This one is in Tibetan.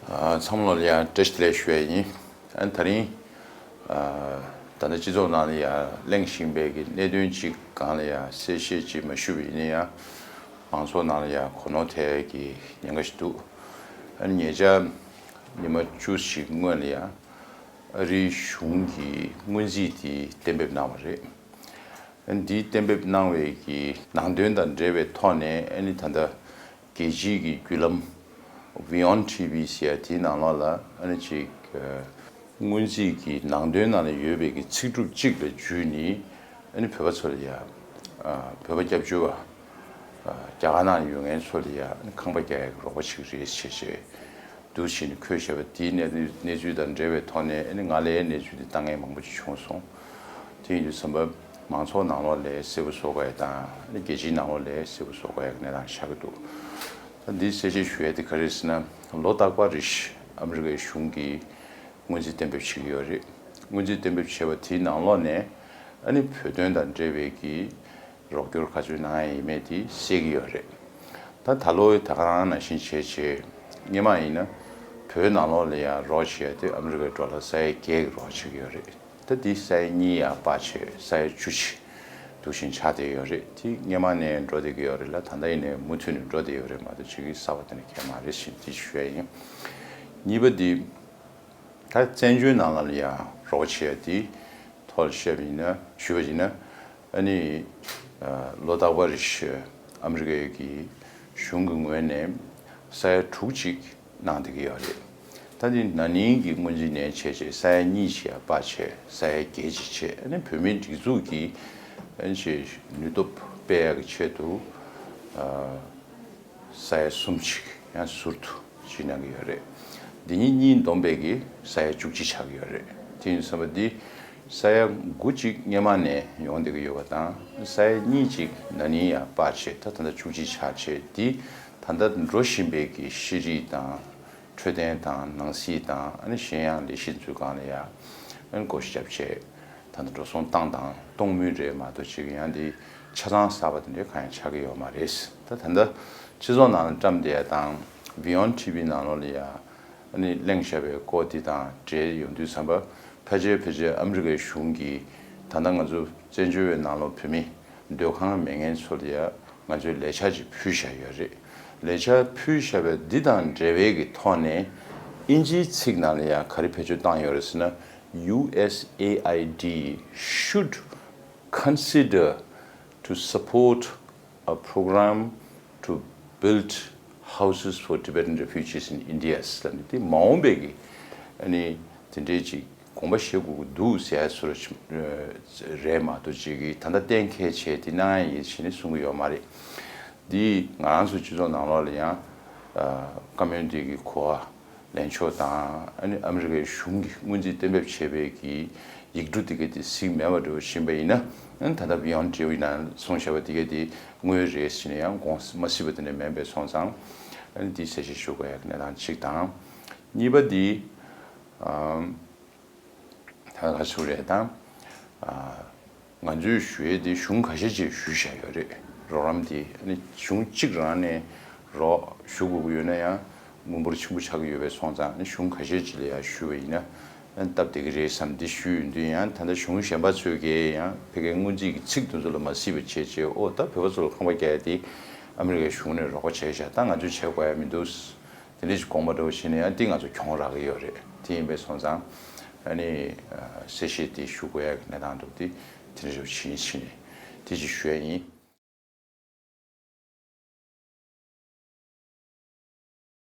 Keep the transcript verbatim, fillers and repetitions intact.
ཨ། ཚང་མ་ལ་ཡང་བཀྲ་ཤིས་བདེ་ལེགས་ཞུ་ཡ་ཡིན། ཨ། དེ་རིང་ཨ། ད་ལྟ་སྤྱི་ཚོགས་ནང་ལ་ཡང་གླེང་བཞིན་པའི་གི་གནད་དོན་ཅིག་སྒང་ལ་ཡང་གསལ་བཤད་ཅིག་མ་ཞུས་པ་ཡིན་ན་ཡང་མང་ཚོགས་ནང་ལ་ཡང་གོ་ནོར་ཐེབས་ཡ་གི་ཉེན་ཁ་ཞིག་འདུག་ཨ་ནི་ཉེ་ཆར་ཉི་མ་བཅུ་ཞིག་སྔོན་ལ་ཡང་ཨ་རིའི་གཞུང་གིས་སྔོན་རྩིས་དེ་གཏན་འབེབས་གནང་བ་རེད། ཨ་ནི་འདི་གཏན་འབེབས་གནང་བའི་གི་ནང་དོན་དང་འབྲེལ་བའི་ཐོག་ནས། ཨ་ནི་ད་ལྟ་རྒྱལ་སྤྱིའི་གི་བརྒྱུད་ལམ་Beyond T V ཟེར་ཡ་དེའི་ནང་ལོགས་ལ་ཨ་ནི་ཅིག་ཨ། སྔོན་རྩིས་ཀྱི་ནང་དོན་ནང་ལ་ཡོད་པའི་གི་ཚིག་གྲུབ་གཅིག་ལ་འཇུས་ནས། ཨ་ནི་བོད་པ་ཚོ་ལ་ཡ། ཨ། བོད་པ་སྐྱབས་བཅོལ་བ། ཨ། རྒྱ་གར་ནང་ཡོད་མཁན་ཚོ་ལ་ཡ་ཨ་ནི་ཁང་པ་རྒྱག་ཡ་གི་རོགས་པ་ཅིག་རེད་ཟེར་བྱས་འདུག་བྱས་ནས་འཁོད་བཞག་པ་དེའི་གནས་གནས་ཚུལ་དང་འབྲེལ་བའི་ཐོག་ནས། ཨ་ནི་ང་ལ་ཡ་གནས་ཚུལ་དེ་ལྟ་མཁན་མང་པོ་ཅིག་བྱུང་སོང་། དེ་ཡིན་དུས་ཙམ་པ་མང་ཚོགས་ནང་ལོགས་ལ་གསལ་པོ་བཟོ་དགོས་ཡ་དང་། ཨ་ནི་རྒྱལ་སྤྱིའི་ནང་ལོགས་ལ་གསལ་པོ་བཟོ་དགོས་ཡ་གི་གནས་སྟངས་ཆགས་ཀྱི་འདུག་ད་འདི་གསལ་བཤད་ཞུ་ཡ་དེ་ག་རེ་རེད་ཟེར་ན། ལོ་རྟག་པར་རེ་བཞིན་ཨ་མི་རི་ཀའི་གཞུང་གིས་སྔོན་རྩིས་གཏན་འབེབས་བྱེད་ཀྱི་ཡོད་རེད། སྔོན་རྩིས་གཏན་འབེབས་བྱས་པ་དེའི་ནང་ལོགས་ནས་ཨ་ནི་བོད་དོན་དང་འབྲེལ་བའི་གི་རོགས་སྐྱོར་ག་ཚོད་གནང་ཡ་ཡིན་མེད་དེ་གསལ་གྱི་ཡོད་རེད། ད་ད་ལོ་ད་ག་རང་ནང་བཞིན་བྱས་བྱས། སྔོན་མ་ཡིན་ན་བོད་ནང་ལོགས་ལ་ཡང་རོགས་བྱེད་ཡ་དེ་ཨ་མི་རི་ཀའི་ཌོ་ལར་ས་ཡ་བརྒྱད་ཀྱི་རོགས་བྱེད་ཀྱི་ཡོད་རེད། ད་འདི་ས་ཡ་གཉིས་ཡར་སྤར་བྱས་ས་ཡ་བཅུ་ཅིག་འདུག་བཞིན་ཆགས་བསྡད་ཡོད་རེད། དེ་སྔོན་མ་ནས་འགྲོ་བསྡད་ཀྱི་ཡོད་རེད་ལ། ད་ལྟ་ཡིན་ནའི་མུ་མཐུད་ནས་འགྲོ་བསྡད་ཡོད་རེད་མ་གཏོགས་ཕྱིའི་གསར་པ་དེ་འདྲ་གང་ཡང་མ་རེད་ཟེར་དེ་ཞུ་ཡ་ཡིན། གཉིས་པ་འདི། ད་བཙན་བྱོལ་ནང་ལ་ཡང་རོགས་བྱེད་ཡ་དེའི་ཐོག་བཤད་པ་ཡིན་ན། ཞུས་པ་ཡིན་ན། ཨ་ནི་ཨ། ལོ་རྟག་པར་རེ་བཞིན་ཨ་མི་རི་ཀའི་གི་གཞུང་གི་ངོས་ནས་ས་ཡ་དྲུག་ཅིག་གནང་བསྡད་ཀྱི་ཡོད་རེད། ད་འདི་ན་ནིང་གི་སྔོན་རྩིས་ནས་བྱས་བྱས་ས་ཡ་གཉིས་ཤིག་ཡར་སྤར་བྱས་ས་ཡ་བརྒྱད་ཅིག་བྱས། ཨ་ནི་བོད་མིའི་སྒྲིག་འཛུགས་ཀྱི་ཨ་ནི་ཅིག་ནུས་སྟོབས་སྤེལ་ཡག་གི་ཆེད་དུ། ཨ། ས་ཡ་གསུམ་ཅིག་ཡང་ཟུར་དུ་ཅིག་གནང་གི་ཡོད་རེད། འདི་གཉིས་གཉིས་བསྡོམས་པས་ཀྱི་ས་ཡ་བཅུ་གཅིག་ཆགས་ཀྱི་ཡོད་རེད། དེ་ཡིན་དུས་ཙམ་པ་འདི་ས་ཡ་དགུ་ཅིག་སྔོན་མ་ནས་ཡོང་བསྡད་ཀྱི་ཡོད་པ་དང་། ས་ཡ་གཉིས་ཅིག་ན་ནིང་ཡར་སྤར་བྱས་ད་ད་ལྟ་བཅུ་གཅིག་ཆགས་བྱས། འདི་ད་ལྟ་འགྲོ་བཞིན་པའི་གི་ཤེས་རིག་དང་འཕྲོད་བསྟེན་དང་ནང་སྲིད་དང་། ཨ་ནི་གཞན་ཡང་ལས་གཞི་ཚོའི་སྒང་ལ་ཡ་ཨ་ནི་བགོ་བཤའ་བརྒྱབ་བྱས། ད་ལྟ་འགྲོ་སོང་བཏང་དང་གཏོང་མུས་རེད་མ་གཏོགས་ཅིག་ཡང་འདི་ཆ་ཚང་གསར་པ་དེ་འདྲའི་གང་ཡང་ཆགས་ཀྱི་ཡོད་མ་རེད། ད་ད་ལྟ་སྤྱི་ཚོགས་ནང་ལ་བཀྲམ་བསྡད་ཡ་དང་། Beyond T V ནང་ལོགས་ལ་ཡ་ཨ་ནི་གླེང་བཞག་པའི་སྐོར་འདི་དང་འབྲེལ་ཡོང་དུས་ཙམ་པ། ཕལ་ཆེར་ཕལ་ཆེར་ཨ་མི་རི་ཀའི་གཞུང་གིས་ད་ལྟ་ང་ཚོ་བཙན་བྱོལ་བའི་ནང་ལོགས་བོད་མི་སྡོད་ཁང་མེད་མཁན་ཚོ་ལ་ཡ་ང་ཚོས་ལས་འཆར་ཅིག་ཕུལ་བཞག་ཡོད་རེད། ལས་འཆར་ཕུལ་བཞག་པའི་འདི་དང་འབྲེལ་བའི་གི་ཐོག་ནས་ཨིན་ཇིའི་ཚིག་ནང་ལ་ཡ་ག་རེ་བེད་སྤྱོད་བཏང་ཡོད་རེད་ཟེར་ན། U S A I D should consider to support a program to build houses for Tibetan refugees in India ཟེར་ནས། དེ་མ་འོངས་པའི་གི་ཨ་ནི་དེ་འདྲའི་ཅིག་དགོངས་པ་བཞེས་དགོས་ཀྱི་འདུག་ཟེར་ཡ་ཚོ་རེད་མ་གཏོགས་ཅིག་གི་ད་ལྟ་གཏན་འཁེལ་བྱས་དེ་གནང་ཡ་ཡིན་ཟེར་ནས་གསུང་གི་ཡོད་མ་རེད། འདི་ང་རང་ཚོ་སྤྱི་ཚོགས་ནང་ལོགས་ལ་ཡང་ཨ་བཀའ་མོལ་འདི་གི་གོ་བ་ལེན་ཕྱོགས་དང་། ཨ་ནི་ཨ་མི་རི་ཀའི་གཞུང་གིས་སྔོན་རྩིས་གཏན་འབེབས་བྱས་པའི་གི་ཡིག་འབྲུ་དེ་ག་དེ་གཟིགས་མེད་པ་འདྲ་བོ་ཕྱིན་པ་ཡིན་ན། ཨ་ནི་ད་ལྟ་Beyond T V ནང་གསུངས་བཞག་པ་དེ་ག་དེ་དངོས་རེད་ཟེར་ནས་ཡང་དགོངས་མ་སྲིད་པ་དེ་འདྲ་མིན་པ་སོང་ཙང་། ཨ་ནི་འདི་གསལ་བཤད་ཞུ་དགོས་ཡ་གི་གནས་སྟངས་གཅིག་དང་། གཉིས་པ་འདི་ཨམ། ད་ག་ཚོད་རེད་དང་། ཨ། ང་ཚོས་ཞུ་ཡས་དེ་གཞུང་ཁ་ཤས་ཅིག་ཞུས་བཞག་ཡོད་རེད། རོགས་རམ་དེ་ཨ་ནི་གཞུང་གཅིག་རང་ནས་རོགས་ཞུ་དགོས་ཀྱི་ཡོད་ན་ཡང་དངུལ་འབོར་ཆེན་པོ་ཆགས་ཀྱི་ཡོད་པ་སོང་ཙང་། ཨ་ནི་གཞུང་ཁ་ཤས་ཅིག་ལ་ཡང་ཞུས་པ་ཡིན་ན་ཨ་ནི་སྟབས་བདེ་གི་རེད་བསམ། འདི་ཞུས་ཡོང་དུས་ཡང་ད་ལྟ་གཞུང་གཞན་པ་ཚོས་ཀྱིས་ཡང་ཕ་གིའི་སྔོན་རྩིས་ཀྱི་ཚིག་དེ་ཚོ་ལ་མ་གཟིགས་པ་བྱས་བྱས། ཨོ་ད་བོད་པ་ཚོ་ལ་ཁང་པ་རྒྱག་ཡ་དེ་ཨ་མི་རི་ཀའི་གཞུང་ནས་རོགས་པ་བྱས་བཞག་ད་ང་ཚོས་བྱེད་དགོས་ཡ་མི་འདུག་དེ་འདྲ་ཞིག་དགོངས་པ་འདྲ་བོ་བྱས་ནས་ཡང་འདི་ང་ཚོ་གྱོང་རག་གི་ཡོད་རེད། དེ་ཡིན་པས་སོང་ཙང་ཨ་ནི་གསལ་བཤད་དེ་ཞུ་དགོས་ཡ་གི་གནས་སྟངས་འདུག་དེ་དེ་འདྲ་ཞིག་བྱས་ནས་བྱས་ནས་དེ་ཅིག་ཞུ་ཡ་ཡིན།